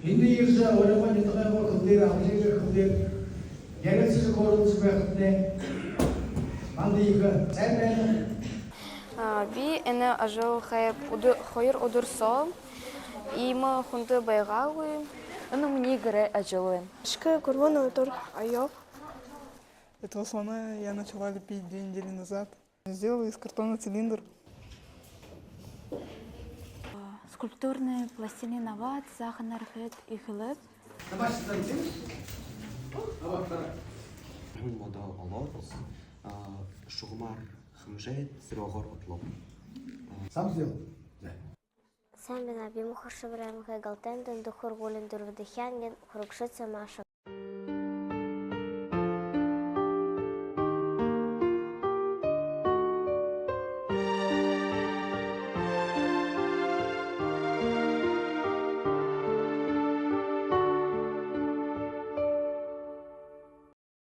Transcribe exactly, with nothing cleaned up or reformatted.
Эндэ ерэжэ, өөрынгөө нютагайнгаа хэлээр, абажа ябаһан хэлээр ярилцажа хөөрэлдэжэ байхадань манда ехэ сайн байна. А, би энэ ажал хаяаб үдэ-, хоёр үдэр соо. Иимэ хүндэ байгаагүй. Энэ минии гэрэй ажал байна. Үшөө гурбан үдэр оёоб. Этого слона я начала лепить две недели назад. Сделала из картона цилиндр. Скульптурный пластилин абаад, сааханаар хээд эхилээб. Модо олоод, а, шугамаар хэмжээд, сэрэгөөр одлооб. Сам сделал? Да. Сайн байна, би Мухаршэб аймагай Галтайн дунда һургуулиин дүрбэдэхи ангиин һурагшадһаа Маша.